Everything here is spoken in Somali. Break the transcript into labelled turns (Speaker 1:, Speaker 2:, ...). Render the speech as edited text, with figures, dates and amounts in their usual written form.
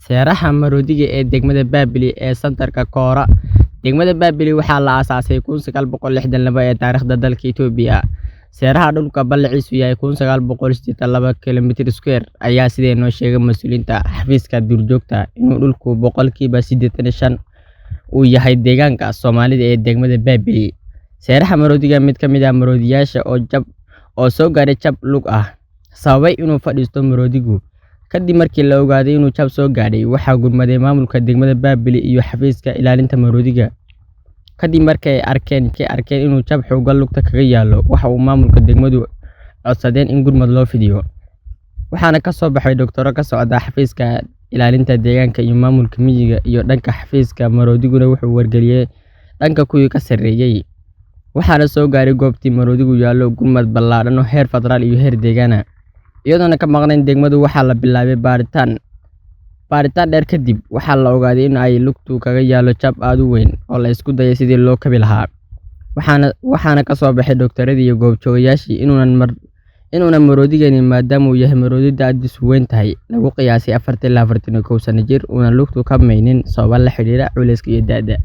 Speaker 1: Seeraha maroodiga ee degmada Baabili ee santarka Koora. Degmada Baabili waxaa la aasaasay 1962 ee taariikhda dalka Itoobiya. Seeraha dhulka ballaciisu yahay 1982 kilomitir square ayaa sidee noo sheegay mas'uuliyiinta xafiiska duurjoogta inuu dhulku 85% uu yahay deegaanka Soomaalida ee degmada Baabili. Seeraha maroodiga mid ka mid ah maroodiyaasha oo jab oo soo gaaray jab lug ah sababay inuu fadhiisto maroodigu. Kadib markii la ogaaday inuu jab soo gaadhay, waxaa gurmaday maamulka degmada Baabili iyo xafiiska ilaalinta maroodiga. Kadib markii ay arkeen inuu jab xooggan lugta kaga yaallo, waxa uu maamulka degmadu codsadeen in gurmad loo fidiyo. Waxaana ka soo baxay doctorro ka socda xafiiska ilaalinta deegaanka iyo maamulka miyiga iyo dhanka xafiiska maroodiguna wuxuu wargeliyay dhanka kuwii ka sarreeyay. Waxaana soo gaaray goobtii maroodigu yaallo gurmad ballaadhan oo heer federaal iyo heer deegaan ah. Iyadoona ka maqnayn degmadu, waxaa la bilaabay baaritaan. Baaritaan dheer kadib, waxaa la ogaaday in ay lugtu kaga yaallo jab aad u weyn oo la isku dayay sidii loo kabi lahaa. Waxaana ka soo baxay doctorradii iyo goobjoogayaashii inuunan maroodigani maadaama uu yahay maroodi da'diisu weyn tahay, lagu qiyaasay 40 ilaa 41 sano jir, uunan lugtu ka maynin sababo la xiriira culayska iyo da'da.